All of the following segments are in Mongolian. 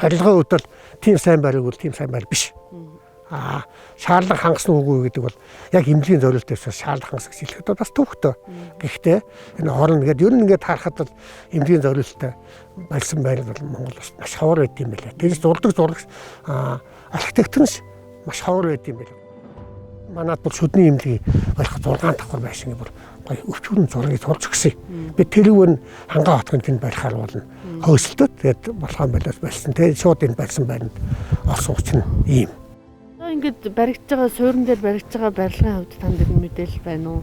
Барилгын хувьд бол тийм сайн бариг бол тийм сайн байр биш. Аа, шаардлага хангасан үгүй гэдэг бол яг эмнэлгийн зориулт байсан шаардлага хангасан гэж хэлэхэд бас төвхтөө. Гэхдээ энэ орон гэдэг ер нь ингээд харахад бол эмнэлгийн зориулттай барьсан байр бол Монгол бас маш ховор байд юм билээ. Тэрс зурдаг зурагч архитектор нь маш ховор байд юм билээ. Манад бол шүдний эмнэлгийг барих 6 давхар байшин бүр гоё өвчгөрөн зургийг зурж өгсөн. Би тэрүүг нь хангаа хотын тэнд барихаар болно. Хөөсөлтөд тэгээд болох юм байлаас барьсан. Тэгээд шууд энэ барьсан байранд олсон учир нь ийм. Ингээд баригдаж байгаа суурин дээр баригдаж байгаа барилгын хувьд танд нэг мэдээлэл байна уу?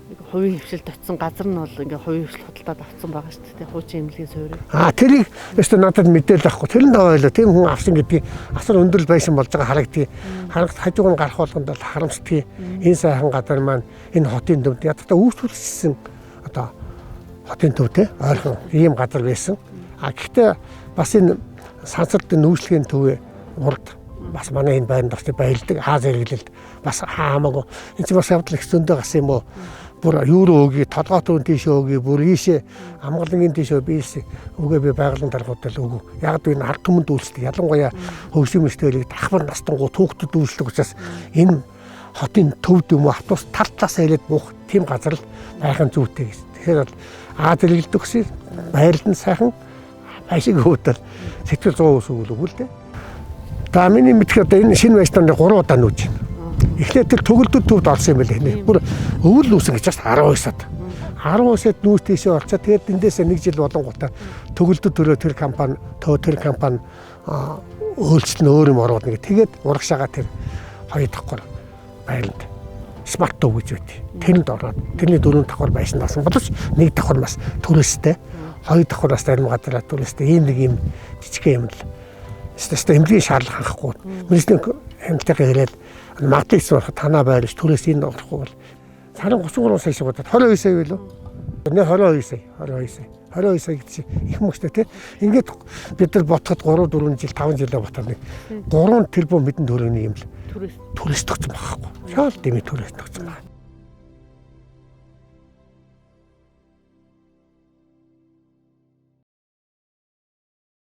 Нэг хувийн хвшилд очсон газар нь бол ингээд хувийн хвшил худалдаад авсан байгаа шүү дээ. Хуучин эмнэлгийн суурийг. Аа, тэрийг өстө надад мэдээлэл авахгүй. Тэр нь даваа байлаа. Тийм хүн авсан гэдгийг асар өндөр байшин болж байгаа харагдгийг. Харагд хажууг нь гарах болгонд бол харамсдгийг. Энэ сайхан газар маань энэ хотын төвд ядтаа үүсвэрлэсэн одоо хотын төв те ойрхон ийм газар байсан. А гэхдээ бас энэ сансарт нүүрслэгийн төвөө урд бас манай энэ байранд орчих баялдаг Аз хэрэглэлд бас хамаагүй. Энэ чинь бас явдал их зөндөө гарсан юм уу? Бүр евро өгийг толгой төрөн тийшээ өгийг бүр ийшээ амгалангийн тийшээ биелсэн өгөө би байгалийн даргуудад л өгөө. Яг л энэ ард түмэнд үйлчлдэг. Ялангуяа хөгжлийн мөртөлийг давхар настангуу түүхтэд үйлчлдэг учраас энэ хотын төвд юм уу автобус тал талаас ирээд буух тийм газар л байх нь зүйтэй гэж. Тэгэхээр бол Аз хэрэглэдэг гэсэн байрлал нь сайхан байшиг хөвдөл сэтгэл зүйн ус өгөл л дээ. За миний мэдэх одоо энэ шинэ байшин 3 удаа нүүж байна. Эхлээд тэр төгөлдөд төвд орсон юм байлээ. Бүр өвөл нүүсэн гэж бас 12 сард. 12 сард нүүж тийшээ орчоо. Тэгээд эндээсээ нэг жил болонгуудаа төгөлдөд төрөө тэр компани тэр компани өөрчлөлт нь өөр юм ороод нэг. Тэгээд урагшаага тэр 2 давхар байранд смарт төв гэж байт. Тэрэнд ороод тэрний 4 давхар байшинд орсон боловч 1 давхар бас түрээстэй, 2 давхар бас зарим газараа түрээстэй ийм нэг юм жижигхэн юм л. Өстө эмнэлгийн шаардлага хангахгүй. Мэргэжлийн хяналтынхаа хэрэгэл магадгүй гэсэн болох танаа байрч түрээс энд орохгүй бол сарын 33 сая шиг удаад 22 сая билүү? Нэ 22 сая, 22 сая. 22 сая гэдэг чинь их мөнгөтэй тий. Ингээд бид нар ботход 3 4 жил 5 жилээ ботоод нэг 3 тэрбум хэдэн төгрөгийн юм л түрээс тогтсон байхгүй. Шал дэмий түрээс тогтсон байна.